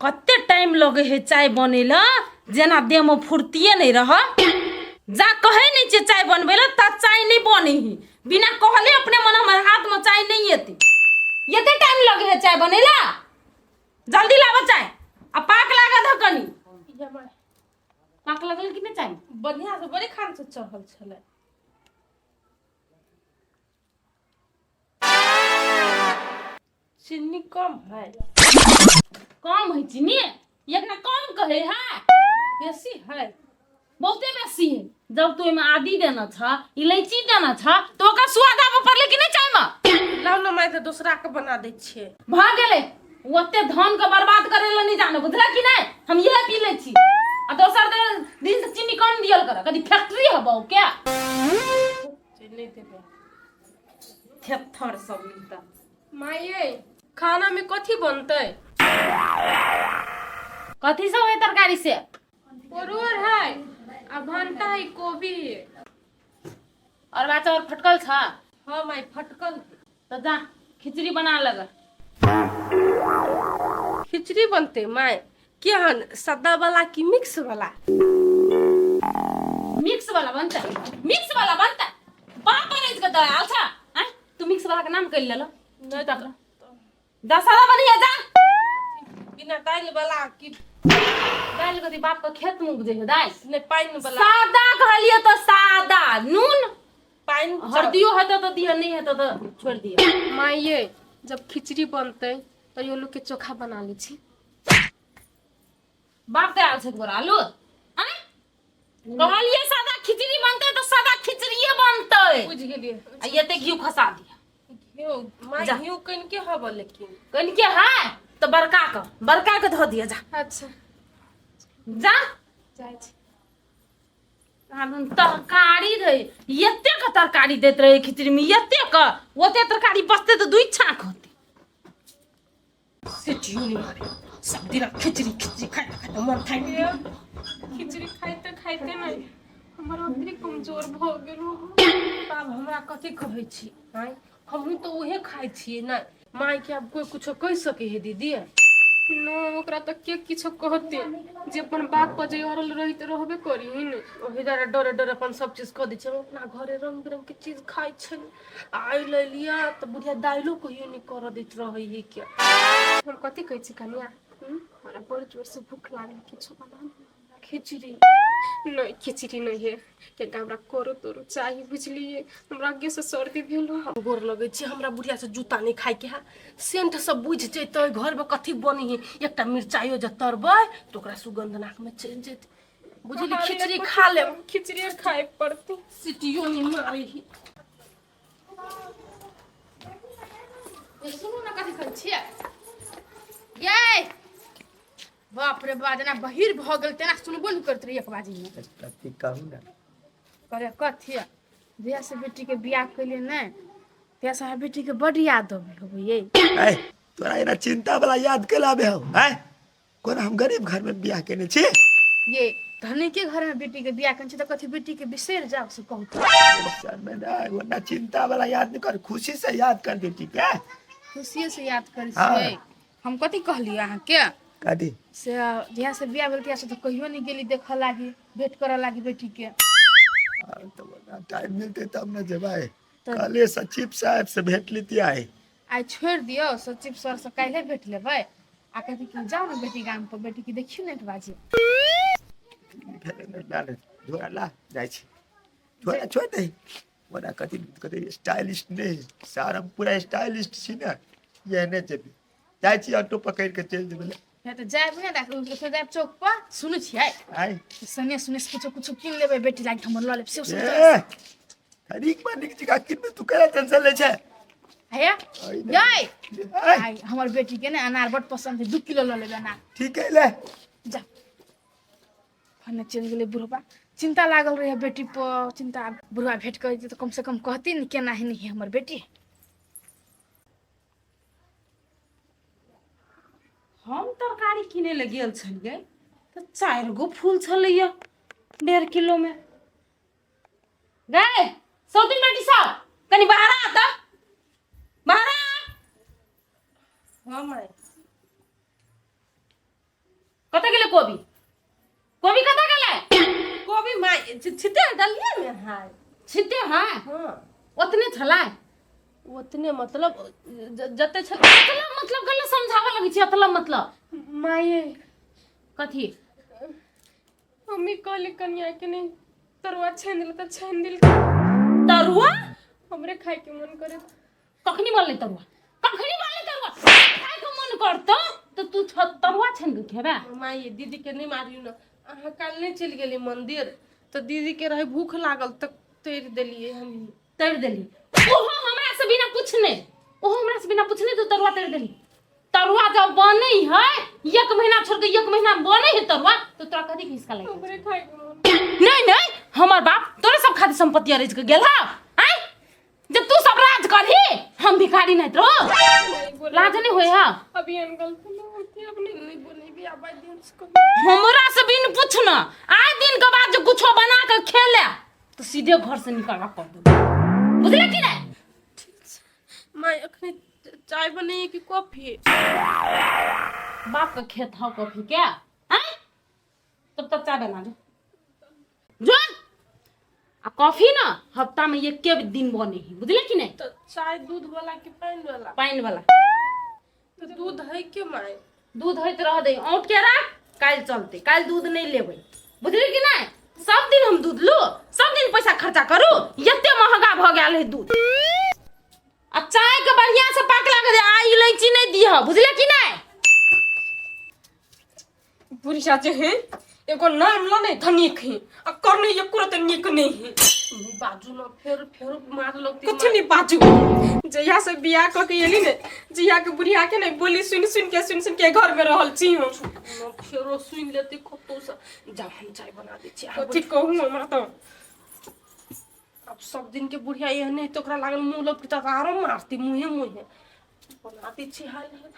कते टाइम लगे है चाय बनै ला, जेना देह में फुर्तिए नहीं रह। जा कहे नहीं छे चाय बनबै ला ता चाय नहीं बने ही, बिना कहले अपने मन हमर हाथ में चाय नहीं एते। एते टाइम लगे है चाय बनै ला? जल्दी लाबो चाय, आ पाक लागत है कनी। पाक लगल कि नहीं चाय? बढ़िया से बड़ी खान से चढ़ल छलै। चीनी कम है। कम है चीनी? एकरा कम कहे है? बेसी है। बहुते बेसी है। जब तू एमे आदी देना छ, इलायची देना छ, तो ओकर स्वाद आबऽ पड़ले कि नहीं चाय में? लाउ ने माय, तऽ दोसरा के बना दै छियै। भऽ गेलै, ओते धन के बर्बाद करे ला नहीं जानो, बुझला कि नहीं? हम इहे पी लै छी, आ दोसर दिन दिन से चीनी कम दियल कर। कदी फैक्ट्री हबौ क्या? चीनी देबै। थेथर सब मिलता। माये, खाना में कथी बनतै? कथी सब है तरकारी से? परोड़ है आ भंटा है, कोबी है। और बच्चा और फटकल छ? हाँ माय, फटकल। तो जा, खिचड़ी बना लग। खिचड़ी बनतै माय? केहन, सादा वाला कि मिक्स वाला? मिक्स वाला बनतै, मिक्स वाला बनतै। बाप अरेज के दयाल छ आय, तू मिक्स वाला के नाम कहि लेलो। नहीं तऽ जा, सादा बनिया जा। बिना दालि वाला कि? दालि कथी बाप के खेत में उपजै है दालि? नहि, पानि वाला। सादा कहलिए तऽ सादा, नून पानि। हरदियो हेतै तऽ दिह, नहि हेतै तऽ छोड़ि दिह। माये, जब खिचड़ी बनतै तऽ आलू के चोखा बना लै छी। बाप तऽ आयल छै तोरा आलू आँय? कहलिए सादा खिचड़ी बनतै तऽ सादा खिचड़िए बनतै। बुझि गेलियै। आ एते घी खसा दिह। घिउ माय? जा। घिउ कनिके हबऽ लेकिन। कनिके है तऽ बड़का के धऽ दिह, जा। अच्छा। जा। जाइ छी। आदमी तरकारी रहै, एतेक तरकारी दैत रहै खिचड़ीमे, एतेक, ओते तरकारी बचतै तऽ दुइ छाक होतै। सिटियो नहीं मारे, सब दिन खिचड़ी खिचड़ी खाते खाते मन थाकि गेल। खिचड़ी खाइते खाइते नहि हमर अतरी कमजोर भऽ गेल। आब हमरा कथी कहै छी आँय? हमहूँ तऽ उहे खाइ छियै ने मायके। आब कोइ कुछो कहि सकै है दीदी? न, ओकरा तऽ के किछो कहते, जे अपन बाप पर जे अड़ल रही तऽ रहबे करी ने। ओहि दुआरे डरे डरे अपन सब चीज कऽ दै छियै। हम अपना घरे रंग बिरंग के चीज खाइ छै, आ आइ लऽ लिअ तऽ बुढ़िया दालिओ कहियो नहि करऽ दैत रहै है के। हम कथी कहै छी कनिया, हमरा बड़ जोरसँ भूख लागल, किछो बना दिअ हमरा। खिचड़ी? नहि, खिचड़ी नहि है, कियाकि हमरा करो तोरो चाही, बुझलियै? हमरा आगेसँ सर्दी भेल हँ। हम गोर लगै छी, हमरा बुढ़िया से जूता नहि खाइके है। सेंट सब बुझि जेतै घरमे कथी बनी है। एकटा मिरचाइयो जे तरबै तऽ ओकरा सुगंध नाकमे चलि जेतै, बुझली? खिचड़ी खा लेब। खिचड़ी खाए पड़तै। सिटियो नहि मारै है। सुनू ने, कथी कहै छियै यै? बाप रे बा, जेना बहिर भऽ गेल तेना सुनबो नहि करैत रही एक बाजीमे। कथी कहू ने। कहलियै कथी, जहिया से बेटीके बियाह केलियै ने तहिया से हमरा बेटीके बड्ड याद अबै होबै यै। ऐ तोरा एना चिंता वाला याद के लाबे हो? ऐ कोना हम गरीब घर में बियाह केने छी? ये धनी के घर में बेटी के बियाह केने छी तऽ कथी बेटी के बिसरि जाउ, से कहू तऽ। सर में ना ओना चिंता वाला याद नहीं कर, खुशी से याद कर बेटी के। खुशिये से याद करै हाँ। छियै। हम कथी कहलियै अहाँके? कथी? से जहिया से बियाह भेल तहिया से तऽ कहियो नहि गेली देखऽ लागी, भेंट करऽ लागी बेटी के। हाँ, तो ओना टाइम मिलते तब न जेबै। कले सचिव साहब से भेंट लेती आए। आइ छोड़ि दियौ, सचिव सर से काल्हि भेट लेबै। आ कथी कि जाउ ने बेटी गाम पर, बेटी के देखियौ ने एक बाजी। झोरा ला, जाइ छी। झोरा छोड़ दे। ओना कथी कथी स्टाइलिश नहि सार, हम पूरा स्टाइलिश छी ने, एहने जेबी। जाइ छी, ऑटो पकड़ि के चलि जेबै। फेर तऽ जायब ने तऽ फेर जायब चौक पर, सुनै छियै? आइ सने सुने से कुछो कुछो कीन लेबै, बेटी लागि हमर लऽ लेब से सब। ए तरीक पर निक जगह किनबे, तू केना टेंशन ले छै? हे। अइ ने। यै। आइ। आइ हमर बेटी के ने अनार बड पसंद है, 2 किलो लऽ लेबै अनार। ठीक है, ले। जा, फने चलि गेलै बुढ़बा। चिंता लागल रहै बेटी पर, चिंता। बुढ़बा भेंट करै तऽ कम से कम कहती ने केना है नहीं हमर बेटी। हम तरकारी किनै लए गेल छलियै तऽ चारि गो फूल छलैया 1.5 किलोमे। गए सौतीन बेटी सब, कनि बाहर आ तऽ, बाहर आ। हाँ माय। कतऽ गेलै कोबी? कोबी कतऽ गेलै? कोबी माय छिते डलिए में है। छिते है? हाँ। ओतने छलै? ओतने मतलब जते छल। मतलब मतलब गलत समझाबऽ लगै छी, मतलब मतलब। माये। कथी? मम्मी कहली कनिया के नहीं तरुआ छानि दिल तऽ छानि दिल। तरुआ? हमरे खाय के मन करे। कखनी बनलै तरुआ? कखनी बनलै तरुआ? खाय के मन करतौ तऽ तू तरुआ छानि के खेबे? माये दीदी के नहीं मारियौ ना, अहाँ काल्हि नहीं चलि गेली मंदिर तऽ दीदी के रहे भूख लागल तऽ तैर देलियै हम। तैर देली? ओहो हमरा से बिना पूछने, ओहो हमरा से बिना पूछने तू तरुआ तैर देली? तरुआ जब बनै है एक महीना छोड़ के एक महीना बनै है तरुआ तो तोरा कथी के हिसका लागि? हमरे खाय के मन। नहीं नहीं, हमर बाप तोरे सब खातिर संपत्ति अरेज के गेल हा। आय जब तू सब राज करही हम भिखारी नहीं रहो। लाज नहीं होय हा? अभी एहन गलती नहीं होती, अब नहीं नहीं बनेबी आब दिन से कभी। हमरा से बिन पूछना आय दिन के बाद जो कुछो बना के खेले तो सीधे घर से निकाला कर दे, बुझले कि नहीं? माय अखनी चाय बनैए कि कॉफी? बाप के खेत हौ कॉफी के? आय तब तक चाय बना दे जो, आ कॉफी ना हफ्ता में एके दिन बने है, बुझले कि नहीं? तऽ चाय दूध वाला कि पानि वाला? पानि वाला। तऽ दूध है के माय? दूध होइत रह दे, औंट के राख, काल्हि चलते, काल्हि दूध नहीं लेबै, बुझली कि नहीं? सब दिन हम दूध लू, सब दिन पैसा खर्चा करू, एते महंगा भऽ गेल है दूध। आ चाय के बढ़िया से पाकला के दे, आ इलायची नहीं दिह, बुझले कि नहीं? बुढ़िया जे है एगो नाम ल नहीं धनिक है आ करने एको रत्ती नीक नहीं है। बाजू न फेर फेर मार लगती। कुछ नहीं बाजू, जहिया से बियाह कऽ के एली ने जहिया के बुढ़िया के ने बोली सुन सुन के सुन सुन के घर में रहल छी हम। न फेरो सुनि लेती कतौ से। जाउ हम चाय बना दै छी। कथी कहू हमरा तऽ अब सब दिन के बुढ़िया एहने है तऽ ओकरा लागल मुँह लपटी तऽ आरो मारती मुँहे मुँहे। बना दै छी हाल हाल।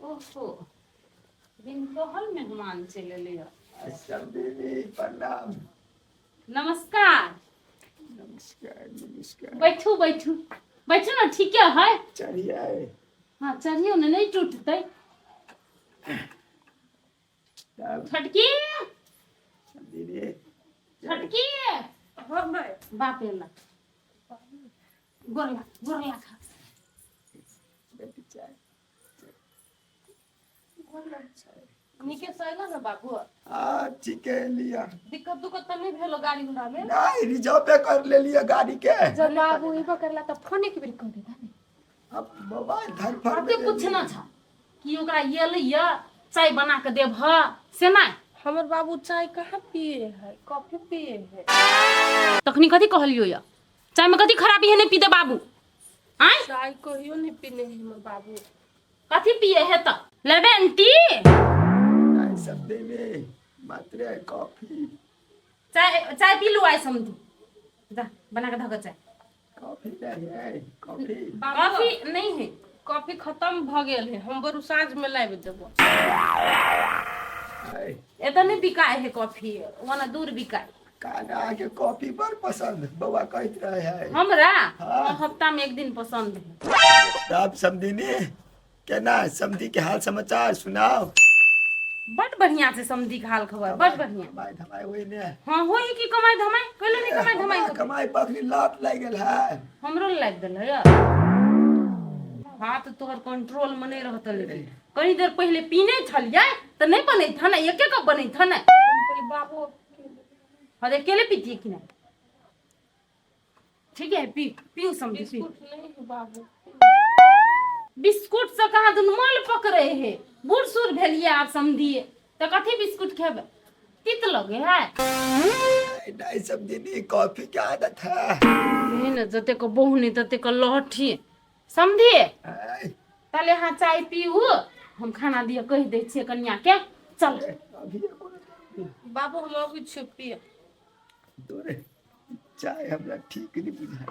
ओहो, बिन कहल मेहमान चलि एलै। सब दीदी प्रणाम। नमस्कार। नमस्कार नमस्कार। बैठू बैठू बैठू ना, ठीके है। चढ़िए। हाँ चढ़ियौ ने, नहीं टूटतै। तब छोटकी। दीदी। छोटकी। हाँ माय। बाप एला, गोरला गोरला खा। बेटी चाय। नीके से अयला ने बाबू? हाँ ठीक है लिया। दिक्कत दुक्कत तऽ नहि भेलो गाड़ी घोड़ा में? नहीं, रिजर्व कर ले लिया गाड़ी के। जब बाबू एबो करला तऽ फोन एक बेर कऽ देता ने। अब मोबाइल धर फर कते पूछना छ कि ओकरा एलै या चाय बना के देबह से नहि? हमर बाबू चाय कहाँ पिए है, कॉफी पिए है। तखनी कथी कहलियो या? चाय में कथी खराबी है? नहीं पीते बाबू? आय चाय कहियो नहीं पीने है हमर बाबू। कथी पिए है त? लेबे टी? नहीं सब देवे, मात्र कॉफी। चाय चाय पी लू आइ समझू, जा बना के धक चाय। कॉफी नहीं है? कॉफी कॉफी नहीं है। कॉफी खत्म भऽ गेल है, हम बरू साँझ में लाबि देबो। आय, एतऽ नहीं बिकाय है कॉफी, ओना दूर बिकाय। काना के कॉफी बड़ पसंद बउआ कहत रहे है। हमरा? हाँ। हफ्ता में एक दिन पसंद है। तब समधिनी केना, समधी के हाल समाचार सुनाओ। बड बढ़िया से समधी के हाल खबर बड बढ़िया। कमाई धमाई होई ने? हाँ होई कि कमाई धमाई कैले नहीं कमाई धमाई हमरा होतै? कमाई बकरी लात लागि गेल है। हमरो लागि गेल है। हाथ तोहर कंट्रोल में नहीं रहत, लेकिन कनी देर पहले पीने छलियै तऽ नहीं बनैत हन, एके कप बनैत हन। बाबू हाँ तो अकेले पीतिए कि नहीं? ठीक है पी पीऊ समझी पी। बिस्कुट नहीं है बाबू? बिस्कुट से कहाँ दुनू मल पकड़े है, बूढ़ सूढ़ भेलिए आब समझिए तऽ कथी बिस्कुट खेबै, तीत लगे है। नहीं नहीं समधिनी, कॉफी के आदत है। नहीं ने जतेक बहु नहीं ततेक लहठी समझिए। आय, ताले अहाँ चाय पीऊ, हम खाना दिअ कहि दै छियै कनिया के, चल। अभी कोनो जरूरी बाबू हम अबै छियै पिए। तोरे चाय हमरा ठीक नहीं बुझाय।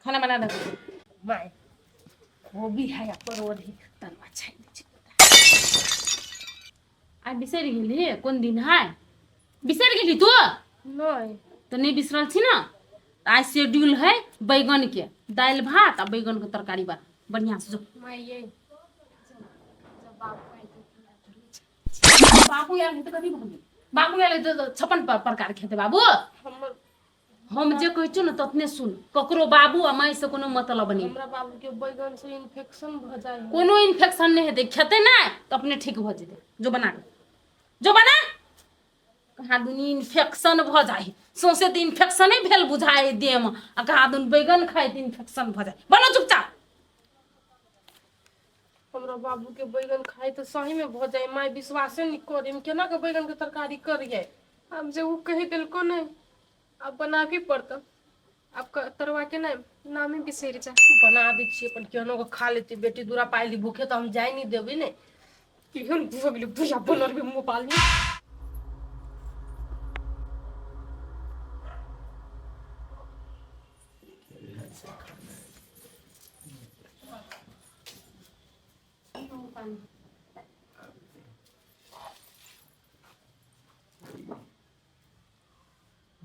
खाना बना दे। माय कोबी है आ परोड़ है, तरुआ छानि दै छी। आइ बिसरि गेली कोन दिन है बिसरि गेली तू नहि तऽ नहि बिसरल छी ने तऽ आइ शेड्यूल है बैगन के दालि भात आ बैगन के तरकारी बा बढ़िया से जो माइये बाबू आयल है तऽ कथी भऽ गेल बाबू आयल है तऽ 56 प्रकार खेतै बाबू हमर हम जे कहै छियौ ने ततने सुन ककरो बाबू आ माय से कोनो मतलब नहि हमरा बाबू के बैगन से इन्फेक्शन भऽ जाइ है कोनो इन्फेक्शन नहि हेतै खेतै नहि तऽ अपने ठीक भऽ जेतै जो बना के जो बना कहाँ दुनी इन्फेक्शन भऽ जाइ सौंसे तऽ इन्फेक्शने भेल बुझाइ देहमे आ कहाँ दुन बैगन खाइ तऽ इन्फेक्शन भऽ जाइ बनो चुपचाप हमरा बाबू के बैगन खाइ तऽ सही में भऽ जाइ माय विश्वासे नहि करे हम केना के बैगन के तरकारी करियै आब जे ओ कहि देलको नहि आब बनाबही पड़तौ आब तरुआ के नहि नामे बिसरि जा बना दै छियै अपन केहनो के खा लेतै बेटी दूरा पाइली भूखे तऽ हम जाय नहि देबै ने केहन भऽ गेलै बुढ़िया बनल भी मोबाइल में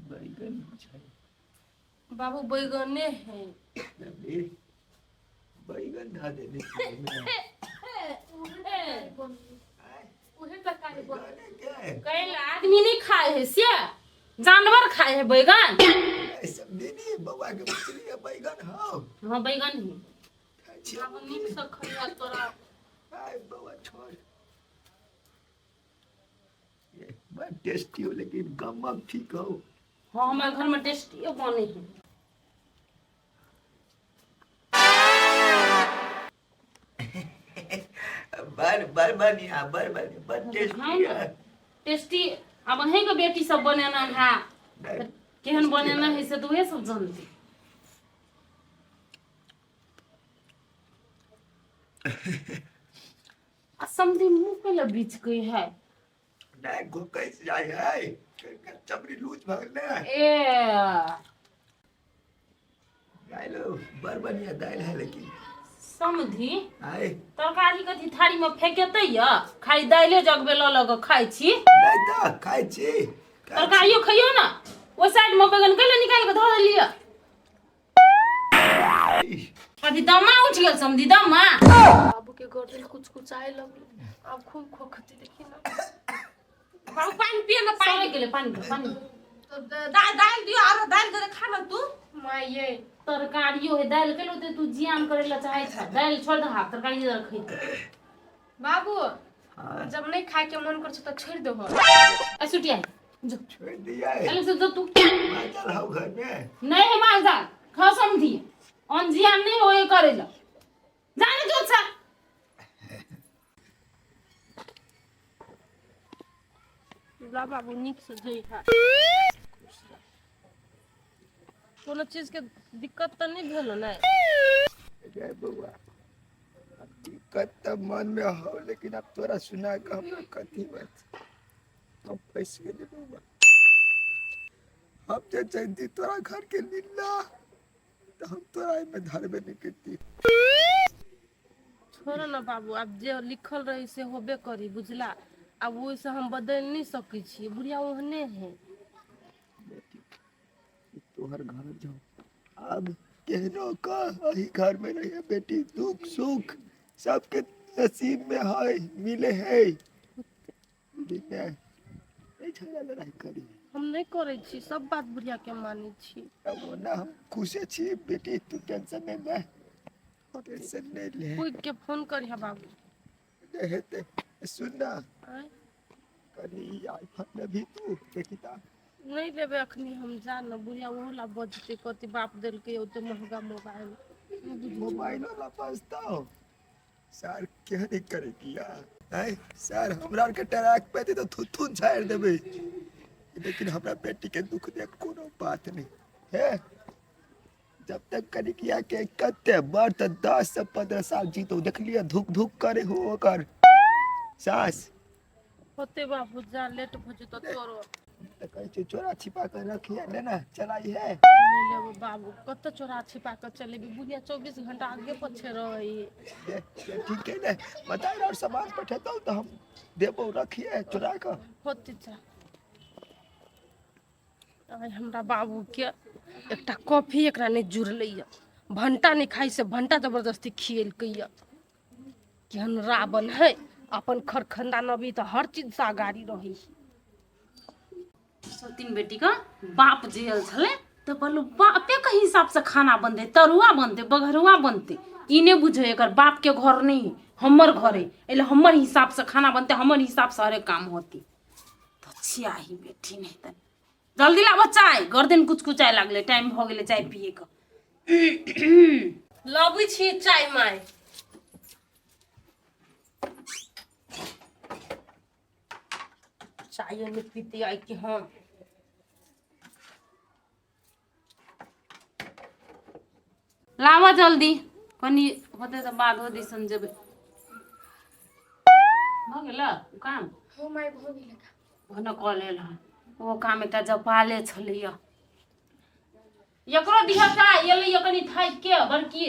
बैगन छै बाबू बैगने है अरे, बैगन धऽ देने छियै एहिमे। उहे तरकारी बन बैगने के है? कैल आदमी नहीं खाए है से जानवर खाए है बैगन ए, सब दीदी बौआ के मछली है बैगन हौ हाँ बैगन ही खाइ छियै। बाबू नीक से खइया तोरा आय बौआ छोड़ ये बड़ टेस्टी हो लेकिन गमक ठीक हो हाँ हमारे घर में टेस्टी बने है बड़ बड़ बढ़िया बड़ बढ़िया बड़ टेस्टी है टेस्टी अब अहीं के बेटी सब बनेना है नहीं, केहन बनेना है से तो उहे सब जानती आ समझी मुँह पे बीच के है नहीं घोकै से जाइ है चमड़ी लूज भऽ गेलै ए दालि बड़ बढ़िया दालि है लेकिन समधी आय तरकारी कथी थारी में फेंकेतै या खाली दाइले जगबे लऽ लऽ कऽ खाइ छी नहि तऽ खाइ छी खाइ छी। तरकारियो खइयो ना ओहि साइड में बैगन कैले निकालि कऽ धऽ देलियै अभी दमा उठि गेल समधी दमा बाबू के गर्दन कुछ कुछ आए लगल आब खूब खोखती देखी ना बाबू पानि पिए ना पानि पानि गेलै पानि पियो, पानि तो दालि दालि दियो आरो दालि दे खा ना तू माय ये तरकारियो है दालि केलो ते तू जियान करे ला चाहे छ दालि छोड़ दे हाथ तरकारी दे खइते बाबू हाँ जब नहीं खाए के मन कर छौ तो छोड़ देबो ए सुटिया जो छोड़ दिया चल से जो तू माल हौ घर में नहीं है माल जाल खा समझी अनजियान नहीं होए करे ला जाने जो छ ला बाबू नीक से जइहा कोनो चीज के दिक्कत तऽ नहि भेलो ने रे बौआ अब दिक्कत तऽ मन में हो लेकिन अब तोरा सुना के हमरा कथी बात हम फंस गेली बौआ हम जे जैती तोरा घर के लीला तऽ हम तोरा एहिमे धरबे नहि करती छोड़ो ना बाबू आब जे लिखल रही से होबे करी बुझला आब ओहिसँ हम बदलि नहि सकै छियै बुढ़िया ओहने है बेटी ई तोहर घर जाओ अब केहनो का अही घर में रहिए बेटी दुख सुख सबके नसीब में है मिले है लेकिन नहीं झगड़ा लड़ाई करी हम नहि करै छी सब बात बुढ़िया के मानै छी अब ओना हम खुशे छी बेटी तू टेंशन नहीं ले टेंशन नहीं ले पूछि के फोन करिहे बाबू नहीं हेतै सुन ना आँय कनी आईफोन लेबही तू देखी ता नहि लेबै अखनी हम जा ने बुढ़िया ओहो ला बजतै कहतै बाप देलकै ओते महगा मोबाइल मोबाइल वाला बजता सर क्या नहीं करेगी यार आय सर हमरा आरके ट्रैक पे तऽ थुथुन झाड़ि देबै लेकिन हमरा बेटी के दुख देख कोनो बात नहीं है जब तक कनिकिया के कते बड़ तऽ 10 से 15 साल जीतो देखलिए धुक धुक करे हो ओकर सास होते बाबू जा लेट भऽ जेतौ तोरो तऽ कहै छै चोरा छिपा कऽ रखिए ने ने चलाई है। नहि लेबै बाबू, कतऽ चोरा छिपा कऽ चलेबै? बुढ़िया 24 घंटा आगे पछे रहै। से ठीक है ने, बताए और सामान पठेतौ तऽ हम देबौ, रखिए चोरा कऽ। होते चा आइ हमरा बाबूके एकटा कॉफी एकरा नहि जुड़लैए, भण्टा नहि खाइ से भण्टा जबरदस्ती खिएलकैए। केहन रावण है, अपन खरखंदा नबी तऽ हर चीजसँ अगाड़ी रहै। सौतीन बेटीके बाप जे आयल छलै तऽ बोलू बापेके हिसाबसँ खाना बनतै, तरुआ बनतै, बघरुआ बनतै। ई नहि बुझै एकर बापके घर नहि है, हमर घर है, एहि लए हमर हिसाबसँ खाना बनतै, हमर हिसाबसँ हरेक काम होतै। तऽ छियाही बेटी नहि तऽ जल्दी लाबऽ चाय, गर्दन कुचकुचाय लागलै, टाइम भऽ गेलै चाय पियैके। लबै छी चाय माय। चाय नहि पीते आइ कि हम। लाबऽ जल्दी, कनि होतै तऽ बाधो दिसन जेबै। भऽ गेल ओ काम? हो माय, भऽ गेल काम। भने कऽ लेल हन ओ काम, एकटा जपाले छलैया। एकरो दिह चाय, एलैया कनि थाकि के, बड़की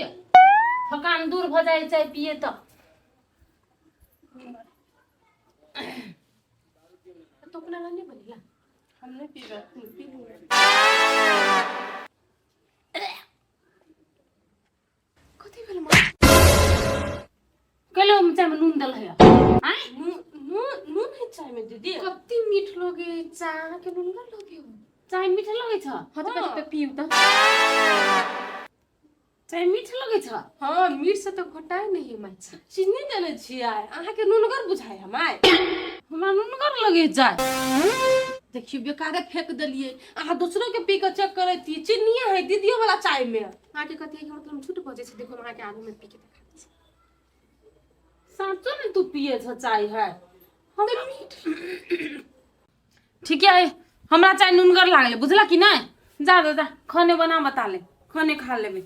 थकान दूर भऽ जाइ चाय पिए तऽ। तो अपना ला नहीं बनेला? हम नहि पीबै, पी लिअ। कथी भेल माँ? कैले ओहिमे चायमे नून देल है आँय? नून नून नून है चायमे दीदी? कति मीठ लगे चाय, अहाँके नुनगर लगे हो। चाय मीठ लगै छ? हाँ तऽ कथी तऽ पीउ तऽ। चाय मीठ लगै छ? हाँ, मीठ से तऽ घोटाइ नहीं है माय। चीनी देने छियै, अहाँके नूनगर बुझाइ है माय? हमरा नुनगर लगै चाय। देखियौ, बेकारे फेंक देलियै। अहाँ दोसरो के पी के चेक करैत चिन्निये है दीदियो वाला चाय में। अहाँके कथी है कि मतलब झूठ बजै छै? देखो, हम अहाँके आगू में पी के देखा दै छी। साँचो ने तू पिए छ चाय है? हम ठीक है, हमरा चाय नुनगर लागलै, बुझला कि नहि? जा जा जा, खाने बना, बता ले, खाने खा लेबै।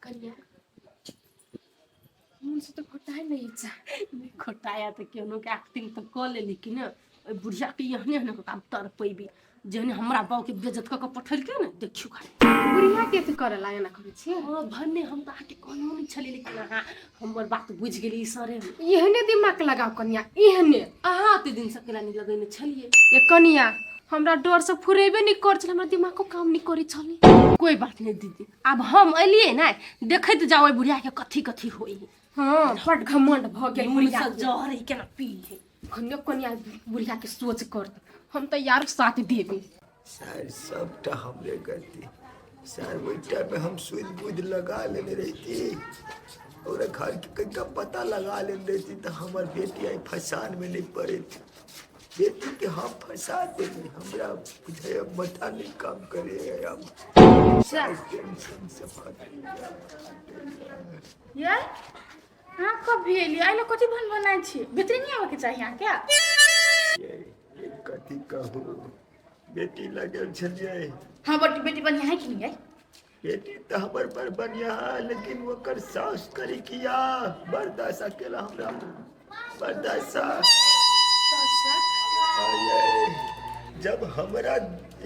कनिया, नून से तऽ घोटाइ नहीं चाय। घोटाया तऽ केहनो के एक्टिंग तऽ कऽ लेली कि ने? ओहि बुढ़िया के एहने एहने काम तर पैबी, जेहने हमरा बाबू के बेज्जत कऽ के पठेलकै ने, देखियौ खाली। बुढ़िया के अथी करे ला एना करै छियै? हँ भने, हम तऽ अहाँके कहनो नहि छलियै, लेकिन अहाँ हमर बात बुझि गेली सरे। एहने दिमाग लगाउ कनिया, एहने। अहाँ एते दिनसँ केला नहि लगेने छलियै? ए कनिया, हमरा डर से फुरेबे नहीं कर छल, हमरा दिमागो काम नहीं करे छले। कोई बात नहीं दीदी, आब हम एलियै ने, देखैत जाओ ओहि बुढ़िया के कथी कथी होई। हाँ, बड घमंड भ गेल बुढ़िया से के। जहर ही केना पी है। कनिया कनिया, बुढ़िया के सोच कर, हम तऽ यार साथ देबे। सर, सबटा हमरे गलती सर। ओहि टाइम में हम सुध बुध लगा लेने रहिती और घर के कनिका पता लगा लेने रहिती तऽ हमर बेटी आइ फसान में नहीं पड़ैत। बेटी के हम फंसा देली, हमरा बुझाइए माथा नहीं काम करे अब सर, टेंशन से फट। ये अहाँ कब भी एलियै? एहि लए कथी भन बनाइ छी? भीतरी नहि आबऽके चाही अहाँके। ये ये कथी कहू, बेटी लगल छलियै। हाँ, बेटी बेटी बढ़िआँ है कि नहीं? आई बेटी तऽ हमर बड़ बढ़िया है, लेकिन ओकर साउस करी किया बर्दाश्त अकेला हमरा बर्दाश्त। आये, जब हमरा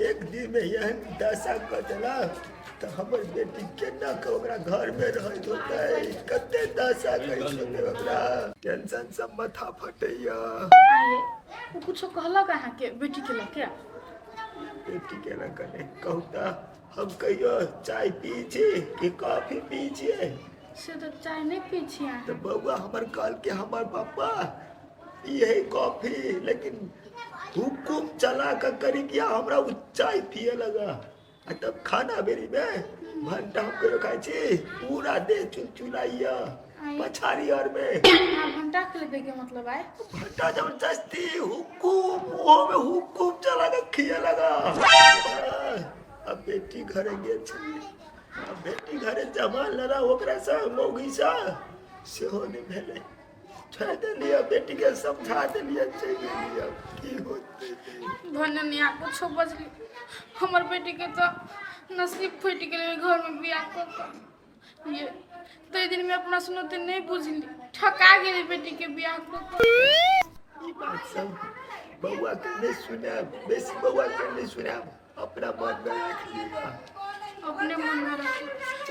एक दिन में एहन दशा कऽ देलक तऽ हमर बेटी केना के ओकरा घर में रहैत होतै? कते दशा करैत होतै ओकरा? टेंशन से माथा फटैया। आइए, ओ कुछो कहलक अहाँके बेटीके लऽ के? बेटी के लऽ कऽ नहि कहू तऽ, हम कहियो चाय पी छी कि कॉफी पी छियै? से तऽ चाय नहि पी छी अहाँ। तऽ बौआ हमर कहलकै हमर पापा पिए कॉफी, लेकिन हुकुम चला कऽ करी किया हमरा ओ चाय पिए लगा। आ तब खाना बेरी में भंटा हम कहियो खाइ छी? पूरा देह चुलचुलाइया पछाड़ी और में। अहाँ भंटा के लेबै के मतलब आइ? भंटा जबरदस्ती हुकुम, ओहो में हुकुम चला के खिए लगा। अब बेटी घरे गेल छलियै, अब बेटी घरे जमा लड़ा ओकरा से मौगी से सेहो नहि भेलै, छोड़ि देलियै। बेटी के समझा देलियै, चलि गेलियै। अब की होतै? भने नया कुछो बजली, हमर बेटीके तऽ नसीब फूटि गेलै घरमे बियाह कऽ कऽ। ये ताहि दिनमे अपना सुनते नहि बुझली, ठका गेलै बेटीके बियाह कऽ कऽ। ई बात सब बौआ के नहीं सुनाब, बेसी बौआ के नहीं सुनाब, अपना मन में राख लिया। अपने मन में रख,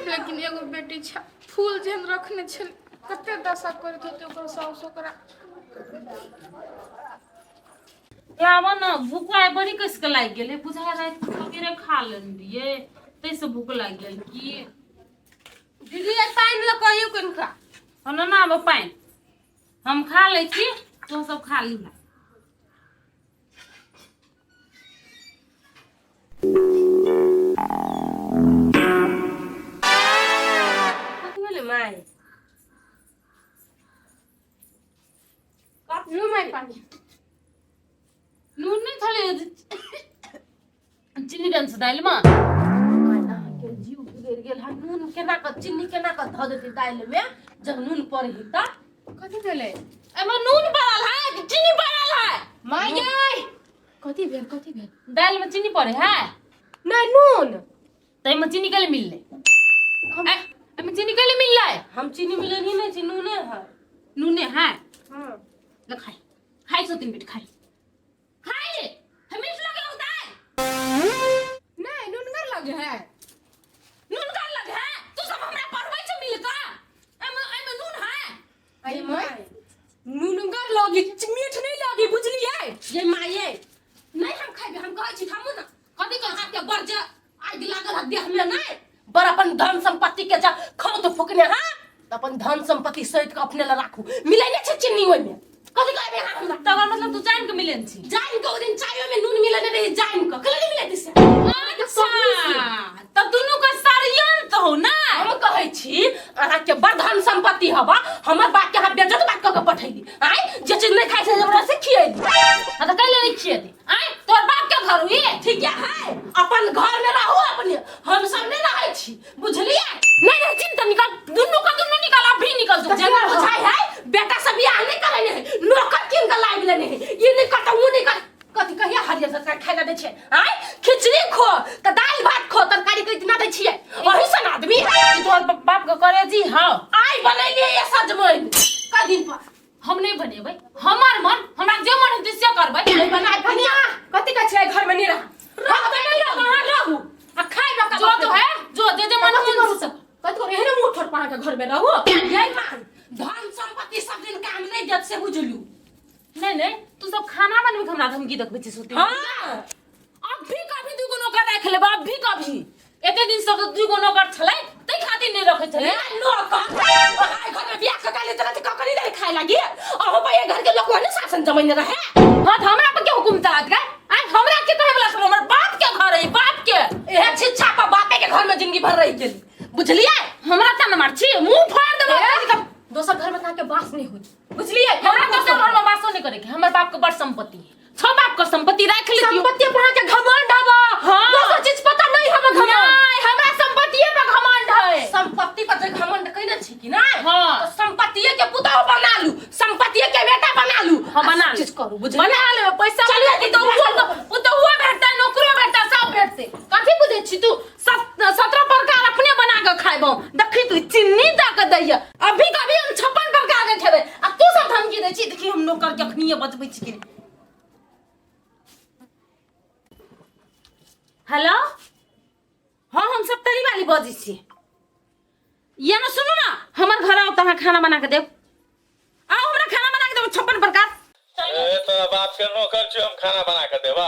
लेकिन एगो बेटी छ फूल जेहन रखने छल, कते दशा करैत होते ओकर साउस ओकरा। लाबऽ ने, भूख आइ बड़ी कसि कऽ लागि गेलै। बुझाइ राति सबेरे खा लेने रहियै, ताहिसँ भूख लागि गेल की। दीदी, आइ पानि लऽ कहियौ कनिका। हँ ना, आबऽ पानि, हम खा लै छी, तोँ सब खा लीहऽ। कथी भेलै माय? लू माय पानि। नून नहि थोड़े, चीनी देने छै दालिमे। अहाँके जीव बिगड़ि गेल हन। नून केना कऽ, चीनी केना कऽ धऽ देतै दालिमे जब नून पड़ै तऽ? कथी भेलै? एहिमे नून पड़ल है कि चीनी पड़ल है? माय यै। कथी भेल? कथी भेल? दालिमे चीनी पड़े है? नहि, नून। ताहिमे चीनी कैले मिललै? एहिमे चीनी कैले मिललै? हम चीनी मिलेनी नहि छी, नूने है। नूने है? हाँ। ले खाइ, खाइ सो तीन बेट, खाइ खाइ, हमें लगे होता है। नहीं, नुनगर लगे है। नून कर लगे है। तू सब हमरा पढ़बै छै मिल का। एमे एमे नून है। अरे माय, नुनगर लगी, मीठ नहीं लगी, बुझलिए? ये माये, नहीं हम खाइबे, हम कहै छी थामू ना। कथी के हाथ के बड़ जे आगि लागल है देह में? नहीं बड़ अपन धन संपत्ति के जा खाओ तो फुकने। हाँ, त अपन धन संपत्ति सहित के अपने ला राखू। मिलै नहीं छै चीनी ओहिमे। कथी कहबे अहाँ हमरा? तकर मतलब तू जान के मिलन छी? जान के। ओ दिन चाय में नून मिलेने रही जान के, कले नहीं मिले दिसे। अच्छा, तब दुनू के षड्यंत्र हो ना? हम कहै छी अहाँ के बड़ धन संपत्ति हवा, हमर बाप के अहाँ बेज्जत बात कऽ के पठैली। आँय, जे चीज नहीं खाइ छै हमरा से खियैली। हाँ, तऽ कैले नहीं खियेती? आँय, तोहर बाप के घर हुई? ठीक है, अपन घर में रहू अपने, हम सब नहीं रहै छी, बुझलिए? नहीं नहीं, चिंता निकल, दुनू का दुनू निकल, अभी निकल तू। जेना बुझाइ है बेटा सब बियाह नहीं करेने है, नौकर कीन के लाबि लेने है। ई नहीं करता, ऊ नहीं कर। कथी कहिया हरियर तरकारी खाइ ला दै छियै? आँय, खिचड़ी खो तऽ दालि भात खो, तरकारी के इतना दै छियै? ओही सन आदमी। ई तोहर बाप के करे जी। हाँ। आइ बनेलियै ये सजमनि क दिन पर। हम नहीं बनेबै, हमर मन, हमरा जे मन हेतै से करबै। नहीं बनाय कनिया, कथी कहै छै? घर में नहीं रह। रहबै नहीं रहू, अहाँ रहू आ खाइ बका। जो तो है, जो जे जे मन कथी होन करू? से। कथी करू? एहने मुँह ठोर पर घर में रहू। यही मान, धन संपत्ति सब दिन काम नहीं देत से बुझलू। नहीं नहीं, तू सब खाना बनबै के हमरा धमकी देखबै छी सुती? हाँ। अभी कभी दुगो नौकर राख लेबै। अभी कभी एते दिन सब दुगो नौकर छलै तै खातिर नहीं रखै छलै। ए नौकर, अहाँ घर में बियाह कऽ ले तऽ ककरी नहीं खाए लागी? अहो भाई, घर के लोग ने शासन जमैने रहे। हाँ, तऽ हमरा पर के हुकुम चलात गए? आइ हमरा के कहे वाला सब? हमर बाप के घर है, बाप के। एहे शिक्षा पर बापे के घर में जिंदगी भर रही गेली, बुझलिए? हमरा त न मार छी, मुंह फाड़ देबो। दोसर घर में अहाँके बास नहीं होत, बुझलिए? हमरा दोसर घर में वासो नहीं करे के। हमर बाप के बड़ संपत्ति है, छो बाप के संपत्ति राख लेतियो। संपत्ति पर अहाँके घमंड हवा? हाँ। दोसर चीज पता नहीं हवा घमंड? नहीं, हमरा संपत्तिये पर घमंड है। संपत्ति पर जे घमंड कइने छी कि नहीं? हाँ। तो संपत्तिये के पुतहु बना लू, संपत्तिये के बेटा बना लू। हाँ, बना आ सब लू। चीज करू, बुझलिए? बना लेबै पैसा। चलिए, चलिए, तो वो तो हुआ भेटतै, नौकरो भेटतै, सब भेटतै। कथी बुझै छी तू? 17 प्रकार अपने बना के खाइबो। देखी, तू चीनी दऽ के दैया, अभी कभी हम 56 प्रकार के खेबै आ तू सब धमकी दै छी। देखी, हम नौकर के अखनिये बचबै छी कि नहि। हेलो, हाँ, हम सप्तरी वाली बजै छी। या ना, सुनू ना, हमर घर आओ तऽ अहाँ खाना बना के देब। आओ, हमरा खाना बना के देब 56 प्रकार। ए, तोरा बाप के नौकर छी हम खाना बना के देबा?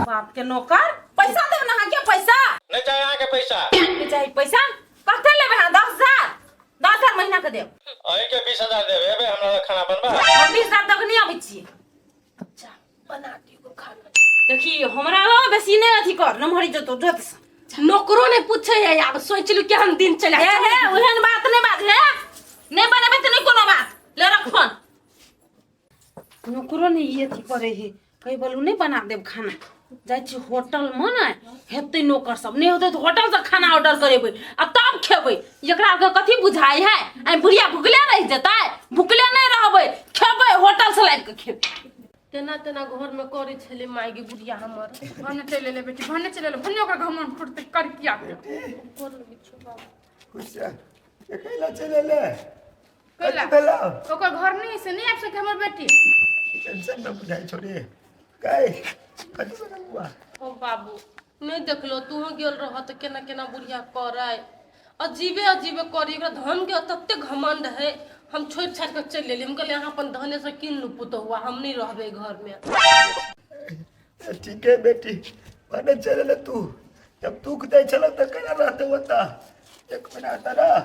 बाप के नौकर? पैसा देब ना अहाँके? पैसा। नहीं चाही अहाँके पैसा। नहीं चाही पैसा? कते लेबै अहाँ? 10,000, 10,000 महीना के देब। अहीं के 20,000 देब। एबे हमरा लग खाना बनबा? हम 20,000 तक नहीं आबै छियै। अच्छा, बना दियौ खाना। देखी, हमरा लग बेसी नहि अथी कर, नमहरी जतो जोत से। नौकरो नहीं पूछे है, आब सोच लू केहन दिन चला। हे हे, ओहन बात नहि बाज। हे, नहि बनेबै तऽ नहि कोनो बात। ले रख फोन। नौकरो नहि ई अथी करे हे। कही बोलू, नहि बना देब खाना, जाइ छी होटल मे ने हेतै नौकर सब, नहि होतै तऽ होटल से खाना ऑर्डर करेबै आ तब खेबै। एकरा आरके कथी बुझाइ है? आइ बुढ़िया भुखले रहि जेतै? भुखले नहि रहबै, खेबै, होटल से लाबि कऽ खेबै। तेना तेना घर में करे छलै माय गे बुढ़िया हमर। भने चलि एलै बेटी, भने चलि एलै, भने ओकर घमंड फुटतै करकिया के। खुश रह। कैला चले ले? कैला? कथी भेलौ? ओकर घर नहीं से नहीं आबि सके हमर बेटी। टेंशन में बुझाइ छौ रे गै कथी बनल बुआ ओ बाबू नहि देखलो तूहो गेल रह तऽ केना केना बुढ़िया करै अजीबे अजीबे करी एकरा धन के तते घमंड है हम छोड़ि छाड़ि कऽ चलि एलियै हम कहलियै अहाँ अपन धने से कीन लू पुतहुआ हम नहि रहबै घरमे ठीक है बेटी भने चल ले तू जब दुख दै छल तऽ केना रहते ओतऽ एक महीना तऽ रह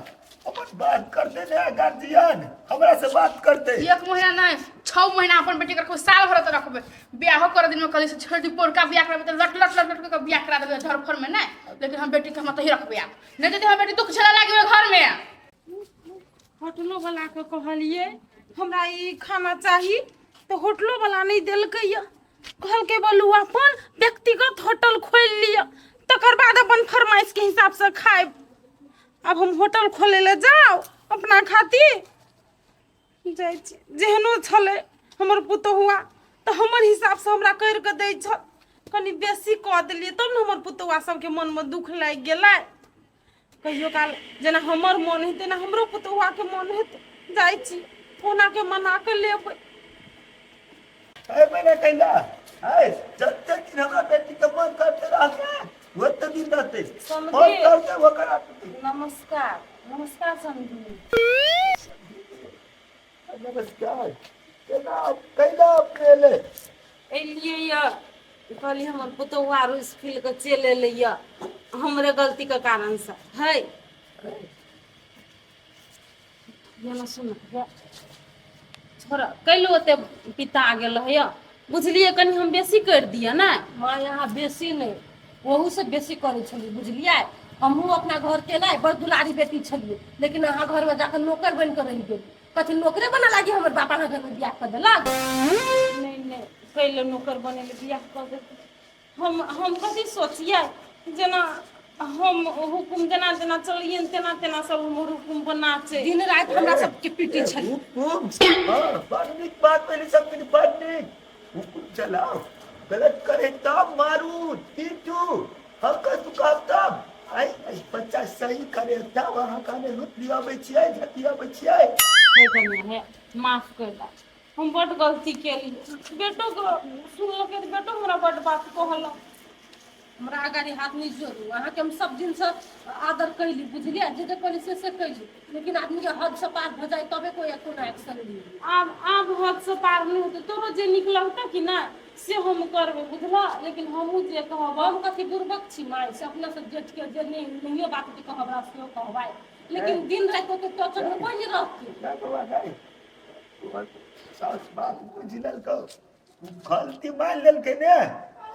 अपन बात करते ने गार्जियन हमरा से बात करते एक महीना नहीं 6 महीना अपन बेटी के रखबै, साल भर तऽ रखबै। बियाहो कर दिन में कहली से छोड़ दी पोरका बियाह कराबै तऽ लट लट लट लट के बियाह करा देबै धरफड़ में नहीं, लेकिन हम बेटी के हम तही रखबै आब नहीं तऽ हम बेटी दुख झेला लागि घर में। होटलो वाला के कहलिए हमरा ई खाना चाही तऽ होटलो वाला नहीं देलकै यऽ। कहलकै बोलू अपन व्यक्तिगत होटल खोलि लिअ तकर बाद अपन फरमाइश के हिसाब से खायब। आब हम होटल खोले लए जाउ अपना खातिर जाइ छी। जेहनो छलै हमर पुतहुआ तऽ हमर हिसाबसँ हमरा करि कऽ दै छल, कनि बेसी कऽ देलियै तब ने हमर पुतहुआ सबके मनमे दुख लागि गेलै। कहियो काल जेना हमर मन हेतै तेना हमरो पुतहुआके मन हेतै। जाइ छी कोनाके मना कऽ लेबै। ए मैंने कैला ए जते दिन हमरा बेटी के मन करते रहते ओते दिन रहते। समझी? फोन करते ओकरा। नमस्कार नमस्कार समझी। नमस्कार। केना कैला अपने ले एलियै यऽ कहलियै हमर पुतहुआ रुसि फूलि कऽ चलि एलै यऽ हमरे गलतीके कारणसँ है। जेना सुन छोड़ कैलो ओते पिता गेल है बुझलियै, कनि हम बेसी करि दिअ ने। माँ यहाँ बेसी नहि ओहू से बेसी करै छलियै बुझलियै। हमहूँ अपना घरके नहि बड़ दुलारी बेटी छलियै, लेकिन अहाँ घरमे जाकऽ नौकर बनि कऽ रहि गेली। कथी नौकरे बना लागी हमर बाप अहाँ घरमे बियाह कऽ देलक? नहि नहि कैले नौकर बनेले बियाह कऽ देलक। हम कथी सोचियै जेना हम हुकुम जेना जेना चलियै तेना तेना सब हमर हुकुम पर नाचे। दिन राति हमरा सबके पीटी छलै। हुकुम हाँ बड़ नीक बात पहले सब कुछ बड़ नीक। हुकुम चलाओ गलत करे तब मारू पीटू हम कतु कहब तब आई आई बच्चा सही करे तब अहाँ कहने लूट लियाबै छियै झटियाबै छियै। हे कनिया हे माफ कर दा, हम बड गलती केली। बेटो सुनलकै तऽ बेटो हमरा बड बात कहलक। हमरा अगाड़ी हाथ नहीं जोड़ू, अहाँके हम सब दिनसँ आदर कैली बुझलियै, जे जे कहली से से कैली, लेकिन आदमी के हद से पार भऽ जाए तबे कोई कोनो एक्शन ली। आब आब हद से पार नहीं होतै, तोरो जे नीक लगतौ कि नहि से हम करबै बुझलऽ, लेकिन हमहूँ जे कहब। हम कथी बुड़बक छी माय से अपना से जेठ के जे नहीं नहियो बात के कहब सेहो कहबै, लेकिन दिन राति ओते टॉर्चर में कोई नहीं रहती। ना बाबा नहीं तोहर सास बात बुझि लेलकौ, गलती मान लेलकै ने।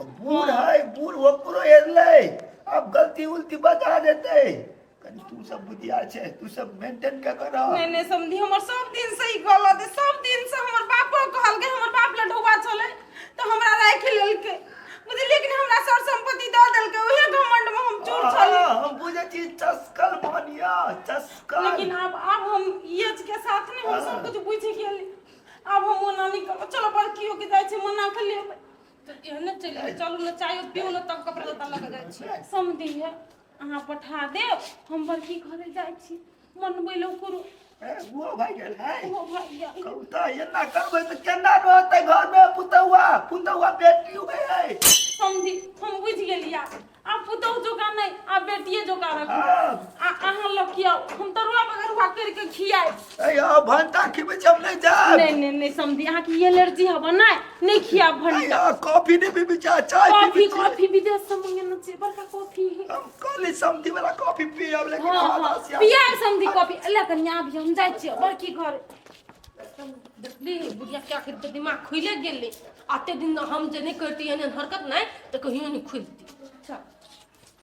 बूढ़ है बूढ़ ओकरो हेरलै, आब गलती उलती बता देतै। कनि तू सब बुधियार छै, तू सब मेंटेन के कर। नहीं नहीं समझी हमर सब दिन से ही गलत है, सब दिन से हमर बापो कहलकै हमर बाप लढौआ छलै तऽ हमरा राखि लेलकै बुझलियै कि हमरा सर संपत्ति दऽ देलकै, उहे घमंड में हम चूर छली। हम बुझै छी चस्कल बनिया चस्कल। लेकिन आब आब हम एज के साथ नहीं हम सब कुछ बुझि गेली, आब हम ओना नहीं करब। चलो बड़कियो के जाइ छी मना के लेबै तऽ एहने चलि एबै। चलू ने चायो पिउ ने तब कपड़ा लत्ता लऽ कऽ जाइ छी। समझी है अहाँ पठा देब, हम बड़की घरे जाइ छी मनबै लए ओकरो। ए वो भाई गेल है ओहो भाई गेल। कहू तऽ एना करबै तऽ केना रहतै घरमे पुतहुआ पुतहुआ बेटी हुए है। समझी हम बुझि गेलियै आब पुतहु जोका नहीं आब बेटिए जोका रखू। हाँ। आ अहाँ लग किया हम तरुआ बगरुआ करके खियाए। ए यौ भंटा खिबै छी हम नहीं जायब। नहीं नहीं नहीं समझी अहाँ के एलर्जी हब नहीं नहीं खियाब भंटा। ए यौ, कॉफी नहीं पीबी चाय चाय कॉफी पीबी छी। कॉफी विदेश से मंगेने छियै बड़का कॉफी। हम कहली समधी वाला कॉफी पियब लेकिन हाँ आवाज हाँ आसिया। पियाब समधी कॉफी ले कनिया आबियौ हम जाइ छियै बड़की घर। देखली बुढ़िया के आखिर तऽ दिमाग खुले गेलै। आते दिन हम जे नहीं करती एहन हरकत नहीं तऽ कहियो नहीं खुलती।